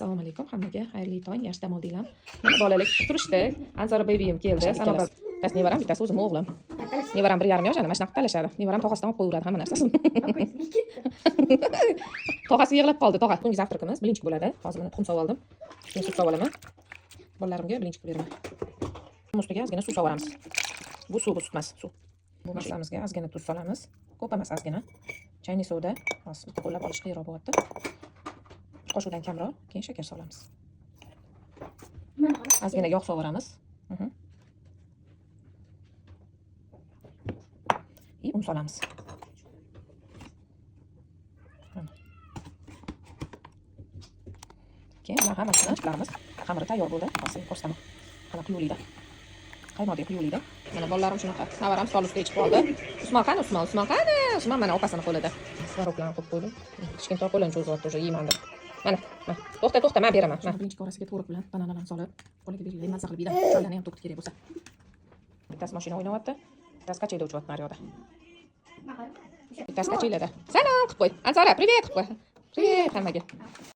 Assalomu alaykum hammaga, xayrli tong, yaxshi dam oldinglar. Mana bolalar kutib turishdi. Ansora babyim keldi. Sanobar bittasi nevaram, bittasi o'zimni o'g'lim. Nevaram 1,5 yosh, ana mana shunaqa qilib talashadi. Nevaram tog'asidan olib qo'yaveradi hamma narsasini. Tog'asi yig'lab qoldi, tog'a. Bugungi завтрак imiz блинчик bo'ladi. Hozir mana tuxum sovib oldim. Keyin sut sovib olaman. Bolalarimga блинчик qilib beraman. Ustiga ozgina suv sovoramiz. Bu suv, bu sut emas, suv. Bu massamizga ozgina tuz solamiz. Ko'p emas, ozgina. Чайный soda, hozir bitta qo'llab olish qiyinroq bo'lyapti. Bir qoshiqdan kamroq, keyin shakar solamiz. Ozgina yog' sovoramiz. И un solamiz. Mana. Keyin bular hammasini chiqaramiz. Xamiri tayyor bo'ldi. Hozir ko'rsataman. Qanaqa quyuqlikda. Qaymoqdek quyuqlikda. Mana bolalarim shunaqa. Navaram stol ustiga chiqib oldi. Usmon qani, Usmon? Usmon qani? Usmon mana opasini qo'lida. Творог larni qo'yib qo'ydim. Kichkintoy qo'lini cho'zyapti, уже yeyman deb. Mana, mana. To'xta, to'xta, men beraman. Mana блинчик orasiga tvorog bilan bananlarni solib, bolaga beringlar, mazza qilib yeydi. Choylarni ham to'kib kerak bo'lsa. Bittasi mashina o'ynayapti, bittasi качеля da uchyapti naryoqda. Bittasi качеля da. Salom qilib qo'y. Ansora, привет qilib qo'y. Привет hammaga.